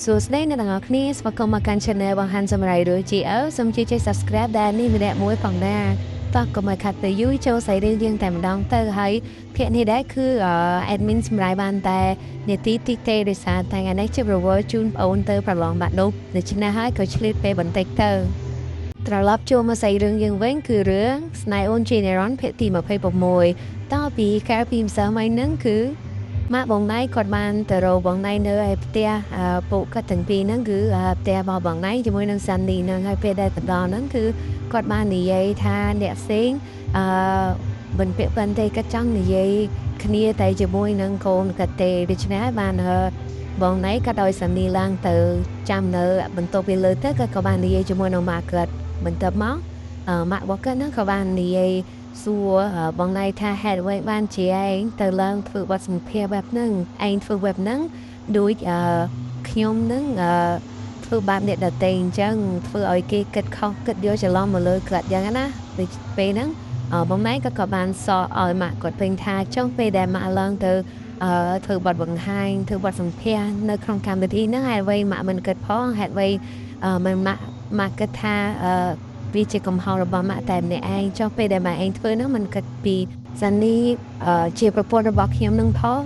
សួស្តីអ្នកទាំងអស់គ្នាស្វាគមន៍មកកាន់ Channel បង្ហាញសម្រាប់រឿង GL សូមជួយចុច Subscribe ដែលនេះម្នាក់មួយផងដែរតោះកុំឲ្យខាត់ទៅយូរចូលសាច់រឿងយើងតែម្ដងទៅហើយភាគនេះដែរគឺ admin សម្រាប់បានតែនាទីតិចទេដោយសារតែថ្ងៃនេះជារវល់ជូនប្អូនទៅប្រឡងបាក់ឌុបដូច្នេះហើយក៏ឆ្លៀតពេលបន្តិចទៅត្រឡប់ចូលមកសាច់រឿងយើងវិញគឺរឿងស្នេហ៍អូនជានិរន្តរ៍ភាគទី26តពីកាលពីម្សិលមិញហ្នឹងគឺម៉ាក់បងណៃគាត់បានទៅរកបងណៃនៅឯផ្ទះពួកគាត់ទាំងពីរហ្នឹងគឺផ្ទះរបស់បងណៃជាមួយនឹងសាន់នីហ្នឹងហើយពេលដែលទៅដល់ហ្នឹងគឺគាត់បាននិយាយថាអ្នកផ្សេងអឺមិនពាក់ព័ន្ធទេគាត់ចង់និយាយគ្នាតែជាមួយនឹងកូនគាត់ទេដូច្នេះហើយបានបងណៃគាត់ឲ្យសាន់នីឡើងទៅចាំនៅបន្ទាប់ពីលើទៅគាត់ក៏បាននិយាយជាមួយនឹងម៉ាក់គាត់បន្ទាប់មកម៉ាក់របស់គាត់ហ្នឹងក៏បាននិយាយសួរបងណៃថាហេតុអ្វីបានជាឯងទៅឡើងធ្វើបទសម្ភាសន៍បែបហ្នឹងឯងធ្វើបែបហ្នឹងដូចខ្ញុំហ្នឹងធ្វើបាបអ្នកដទៃអញ្ចឹងធ្វើឲ្យគេគិតខុសគិតយកច្រឡំមកលើគាត់យ៉ាងណាដូចពេលហ្នឹងបងណៃក៏បានសរឲ្យម៉ាក់គាត់ពេញថាចុងពេលដែលម៉ាក់ឡើងទៅធ្វើបទបង្ហាញធ្វើបទសម្ភាសន៍នៅក្នុងកម្មវិធីហ្នឹងហេតុអ្វីម៉ាក់មិនគិតផងហេតុអ្វីមិនម៉ាក់គិតថាវាជាកំហុសរបស់ម៉ាក់តែម្នាក់ឯងចុះពេលដែលម៉ាក់ឯងធ្វើហ្នឹងមិនគិតពីសានីជាប្រពន្ធរបស់ខ្ញុំនឹងផង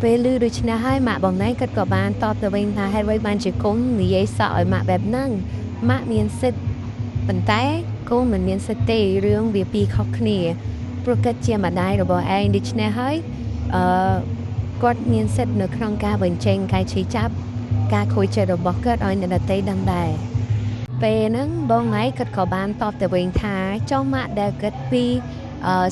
ពេលឮដូច្នេះហើយម៉ាក់បងណៃគាត់ក៏បានតបទៅវិញថាហេតុអ្វីបានជាកូននិយាយសក់ឲ្យម៉ាក់បែបហ្នឹងម៉ាក់មានសិទ្ធិប៉ុន្តែកូនមិនមានសិទ្ធិទេរឿងវាពីរខុសគ្នាព្រោះគាត់ជាម្ដាយរបស់ឯងដូច្នេះហើយគាត់មានសិទ្ធិនៅក្នុងការបញ្ចេញការឈឺចាប់ការខូចចិត្តរបស់គាត់ឲ្យអ្នកដទៃដឹងដែរពេលហ្នឹងបងណៃគាត់ក៏បានតបទៅវិញថាចុះម៉ាក់ដែលគិតពី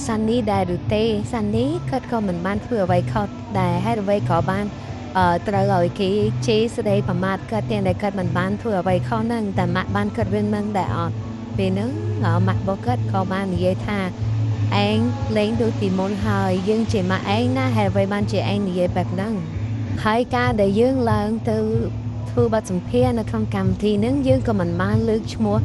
សាន់នីដែរឬទេសាន់នីគាត់ក៏មិនបានធ្វើអ្វីខុសដែរហេតុអ្វីក៏បានត្រូវឲ្យគេជេរស្ដីប្រមាថគាត់ទាំងដែលគាត់មិនបានធ្វើអ្វីខុសហ្នឹងតែម៉ាក់បានគិតរឿងហ្នឹងដែរអត់ពេលហ្នឹងម៉ាក់របស់គាត់ក៏បាននិយាយថាឯងលេងដូចពីមុនហើយយើងជាម៉ាក់ឯងណាហេតុអ្វីបានជាឯងនិយាយបែបហ្នឹងហើយការដែលយើងឡើងទៅធ្វើបទសម្ភាសន៍នៅក្នុងកម្មវិធីហ្នឹងយើងក៏មិនបានលើកឈ្មោះ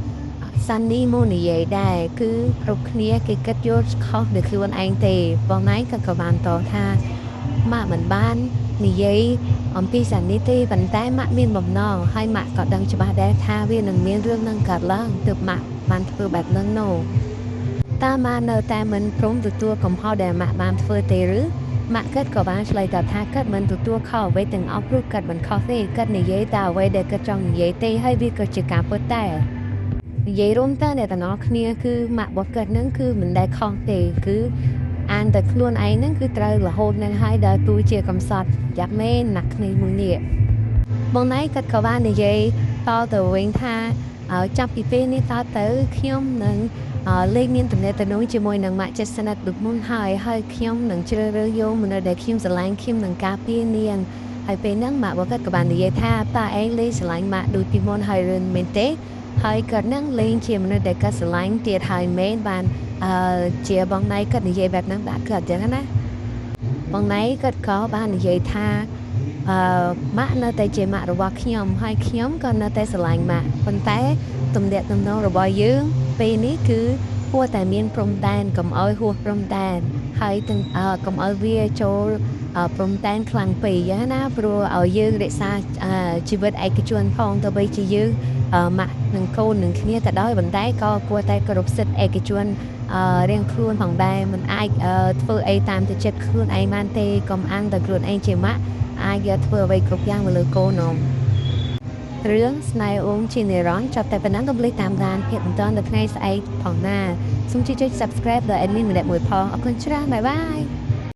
សាន់នីមកនិយាយដែរគឺគ្រប់គ្នាគេគិតយល់ខុសដោយខ្លួនឯងទេបងណៃក៏បានតថាម៉ាក់មិនបាននិយាយអំពីសាន់នីទេប៉ុន្តែម៉ាក់មានបំណងហើយម៉ាក់ក៏ដឹងច្បាស់ដែរថាវានឹងមានរឿងនឹងកើតឡើងទើបម៉ាក់បានធ្វើបែបហ្នឹងនោះតើម៉ាក់នៅតែមិនព្រមទទួលកំហុសដែលម៉ាក់បានធ្វើទេឬម៉ាក់គាត់ក៏បានឆ្លើយតបថាគាត់មិនទទួលខុសអ្វីទាំងអស់ព្រោះគាត់មិនខុសទេគាត់និយាយតែអ្វីដែលគាត់ចង់និយាយទេហើយវាក៏ជាការពិតដែរនិយាយរួមទៅអ្នកទាំងអស់គ្នាគឺម៉ាក់របស់គាត់ហ្នឹងគឺមិនដែលខុសទេគឺអានតែខ្លួនឯងហ្នឹងគឺត្រូវរហូតនឹងហើយដល់ទូជាកំសត់យ៉ាប់មែនណាស់គ្នាមួយនេះបងណៃគាត់ក៏បាននិយាយតទៅវិញថាចាប់ពីពេលនេះតទៅខ្ញុំនឹងលេងមានទំនាក់ទំនងជាមួយនឹងម៉ាក់ចិត្តស្និទ្ធដូចមុនហើយហើយខ្ញុំនឹងជ្រើសរើសយកមនុស្សដែលខ្ញុំស្រឡាញ់ខ្ញុំនឹងការពារនាងហើយពេលហ្នឹងម៉ាក់របស់គាត់ក៏បាននិយាយថាតើឯងលេងស្រឡាញ់ម៉ាក់ដូចពីមុនហើយឬមែនទេហើយគាត់នឹងលេងជាមនុស្សដែលគាត់ស្រឡាញ់ទៀតហើយមែនបានជាបងណៃគាត់និយាយបែបហ្នឹងដាក់គាត់អញ្ចឹងណាបងណៃគាត់ក៏បាននិយាយថាម៉ាក់នៅតែជាម៉ាក់របស់ខ្ញុំហើយខ្ញុំក៏នៅតែស្រឡាញ់ម៉ាក់ប៉ុន្តែទំនាក់ទំនងរបស់យើងពេលនេះគឺគួរតែមានព្រំដែនកុំឲ្យហួសព្រំដែនហើយទាំងកុំឲ្យវាចូលព្រំដែនខ្លាំងពេកយ៉ាងណាព្រោះឲ្យយើងរក្សាជីវិតឯកជនផងទៅបីជាយើងម៉ាក់និងកូននឹងគ្នាក៏ដោយប៉ុន្តែក៏គួរតែគោរពសិទ្ធិឯកជនរៀងខ្លួនផងដែរមិនអាចធ្វើអីតាមតែចិត្តខ្លួនឯងបានទេកុំអាងតែខ្លួនឯងជាម៉ាក់អាចយកធ្វើអ្វីគ្រប់យ៉ាងមកលើកូននោះរឿងស្នេហ៍អូនជានិរន្តរ៍ចប់តែប៉ុណ្ណឹងកុំភ្លេចតាមដានភាគបន្តនៅថ្ងៃស្អែកផងណាសូមជួយចុច Subscribe ដល់ admin ម្នាក់មួយផងអរគុណច្រើនបាយបាយ។